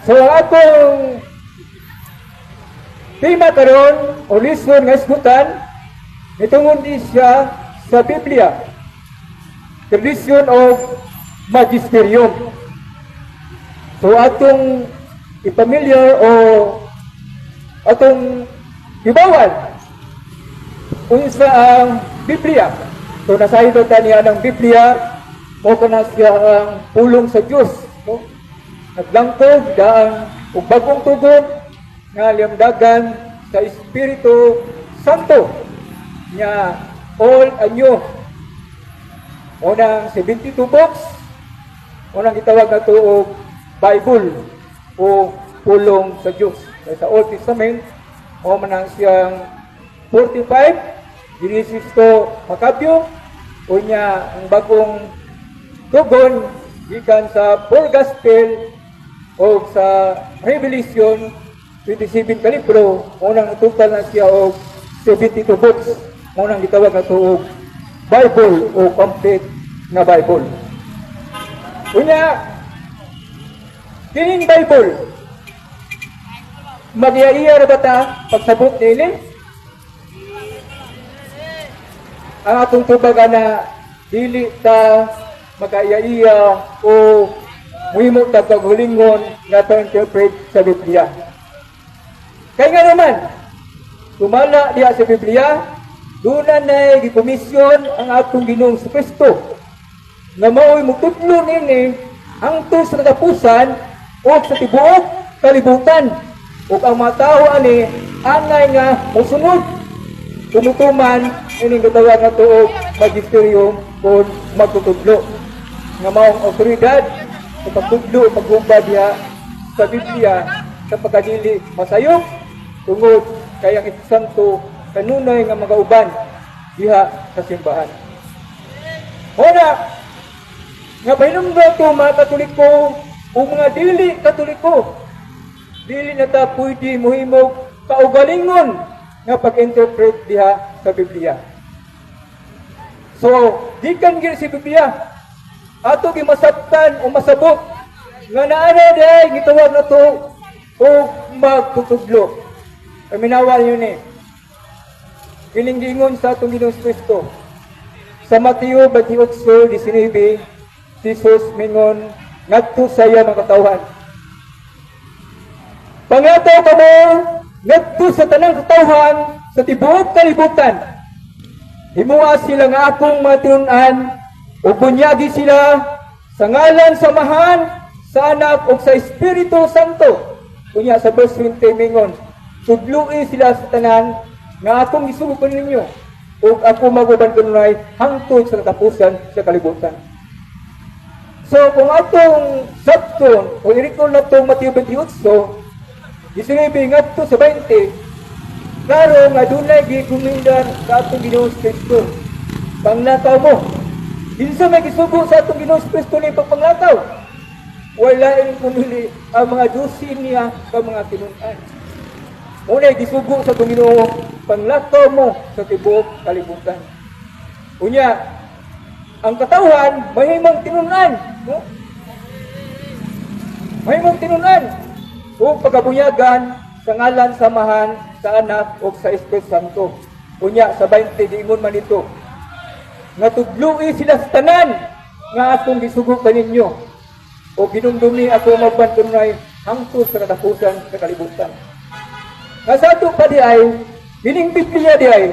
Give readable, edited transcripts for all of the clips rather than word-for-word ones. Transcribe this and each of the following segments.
So ang atong tema karon o lesson nga isgutan, nitungod ni siya sa Biblia. Tradition of Magisterium. So atong ipamilyar o atong hibawan unsa ang Biblia. So nasayod ta niya ng Biblia mo kana siya ang pulong sa Dios, no? Naglangkob daan og bagong tugon nga liamdagan sa Espiritu Santo nya old and new. Unang 72 books, unang gitawag na og Bible o pulong sa Dios. Kaya sa Old Testament, mao man ang siyang 45, Genesis to Macabeo, unya ang bagong tugon gikan sa four gospel o sa Revelation 27 ka libro, unang total na siya og 72 books, unang gitawag na og Bible o complete nga Bible. Unya, kining Bible, magyaiya ra ba ta pagsabot nini? Ang atong tubag ana, dili ta makaiya o muhimo ta paghulingon nga pa-interpret sa Biblia. Kay nga naman, tumala diha sa Biblia, doon na gikomisyon ang atong Ginoong Kristo nga mao'y mutudlo nini hangtod sa katapusan o sa tibuok kalibutan, ug ang mga tawo ani angay nga mosunod, tumutuman ining gitawag nga tuog magisterium kon magtutudlo nga maong awtoridad sa pagtudlo o paghubad diha sa Biblia sa pagkadili masayop tungod kay ang Espiritu Santo kanunay nga magauban diha sa simbahan. Una, nga pahinumdum to mga Katoliko o mga dili Katoliko, dili na ta pwede muhimog kaugalingon nga pag-interpret diha sa Biblia. So, gikan gid si Biblia, ato gimasabtan o masabot nga naa na diay gitawag na to o magtutudlo. Paminawa yun eh. Kining giingon sa atong Ginoong Kristo. Sa Mateo 28:19, Jesus mingon ngadto sa iya mga katawhan. "Panglakaw kamo ngadto sa tanang katawhan sa tibuok kalibutan. Himua sila nga akong mga tinun-an ug bunyagi sila sa ngalan sa Amahan, sa Anak ug sa Espiritu Santo." Unya sa verse 20 mingon, "Tudloi sila sa tanan nga akong gisugo ninyo, ug ako maguban kanunay hangtod sa katapusan sa kalibutan." So kung atong sabton o i-recall na itong Mateo 28:19 ngadto sa 20, klaro nga dunay gikumindan sa atong Ginoong Kristo. Panglakaw mo. Kinsa may gisugo sa atong Ginoong Kristo ni pagpanglakaw? Wala kundi ang mga 12 niya ka mga tinun-an. Unay gisugo sa atong Ginoo, panglakaw mo sa tibuok kalibutan. Unya, ang katawhan mahimong tinun-an, no? Mahimong tinun-an o pagabunyagan sa ngalan sa Amahan, sa Anak o sa Espiritu Santo. Unya sa 20 giingon man ito nga tudloi sila sa tanan nga akong gisugo kaninyo o ginumdumi ako magban kanunay hangtod sa katapusan sa kalibutan. Nga sa ato pa di ay, kining Biblia di ay,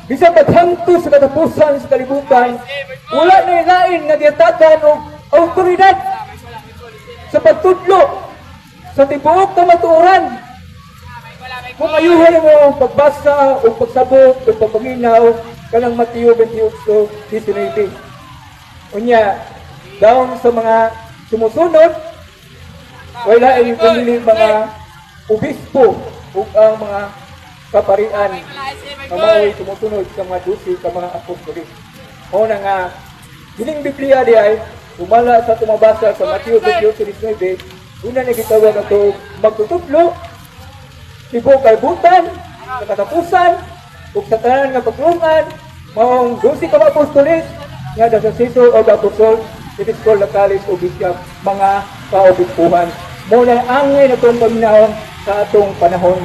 bisan paghangto sa katapusan sa kalibutan, wala na lain nga gihatagan og awtoridad sa pagtudlo sa tibuok kamatuoran. Kung ayuhan mo pagbasa o pagsabot o pagpaminaw kanang Mateo 28:19. Unya, down sa mga sumusunod, wala ay kundi mga obispo ug ang mga kaparian nga mao'y sumusunod sa mga 12 ka mga apostoles. Mao na nga kining Biblia di ay tumala sa tumabasa sa Mateo 28:19, una na gitawag ato magtutudlo tibuok kalibutan sa katapusan ug sa tanan nga pagtulungan maong 12 ka mga apostoles nga the successor of the apostles. It is called the College of Bishop, mga kaobispuhan. Mao na angay natong paminawon sa atong panahon.